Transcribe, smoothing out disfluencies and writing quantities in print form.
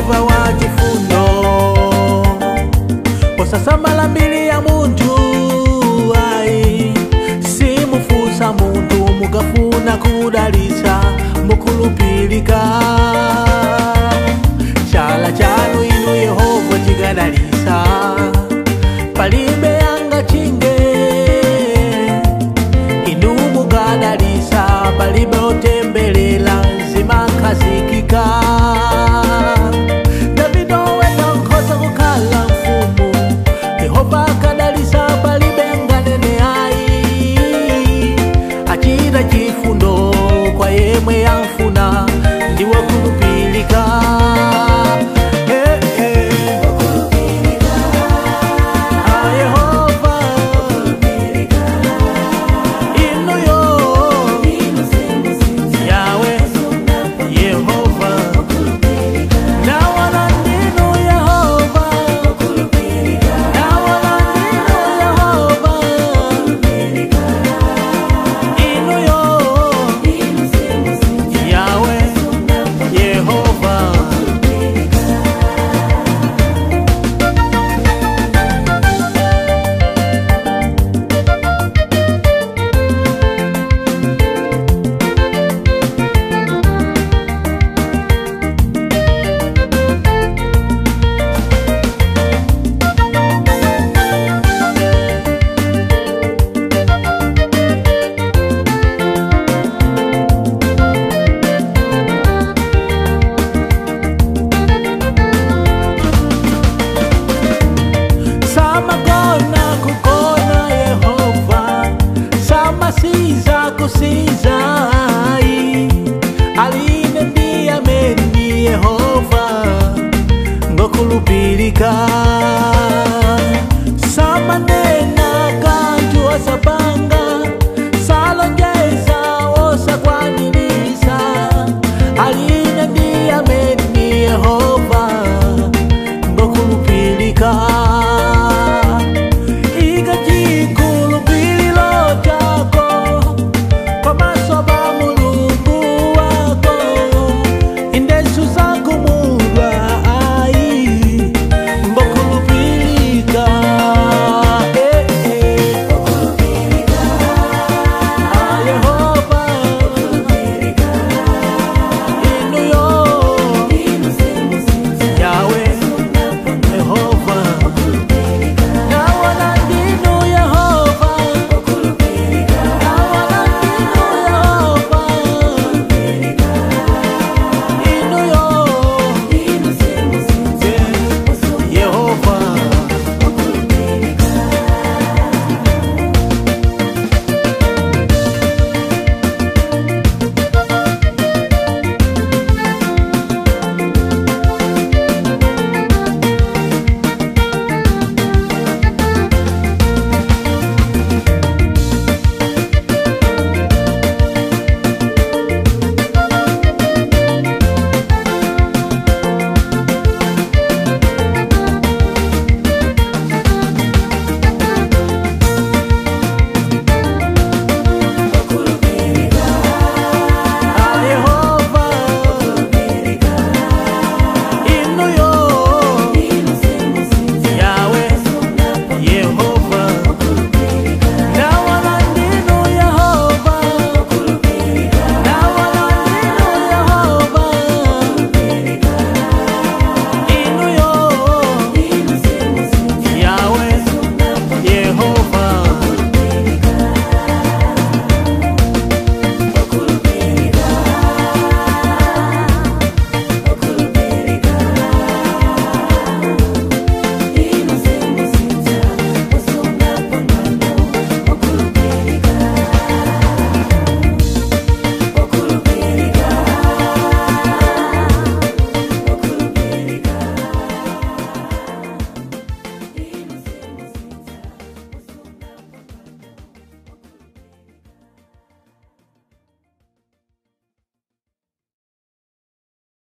Yehova wa chifundo, osasamala mbiri ya munthu ai, simufusa munthu mukafuna kudalitsa mukhulupirika. Chala chanu inu Yehova chikadalitsa, palibe yanga chinge. Inu mukadalitsa palibe otembelela zimakhazikika. Davido weta nkhosa kukhala mfumu, Yehova akadalitsa palibe nganene ayi. Achita chifundo kwa yemwe yamfuna ndiwe khulupirika. Hey, hey. Ah, Yehova inuyo Yawe Yehova nawana ndinu Yehova nawana ndinu Yehova inuyo Yawe Yehova. Samagona kukona Yehova, samasiza kusiza ai, aline ndi ameni Yehova ngokhulupirika. Samanena kanthu osapanga, salonjeza osakwanirisa, aline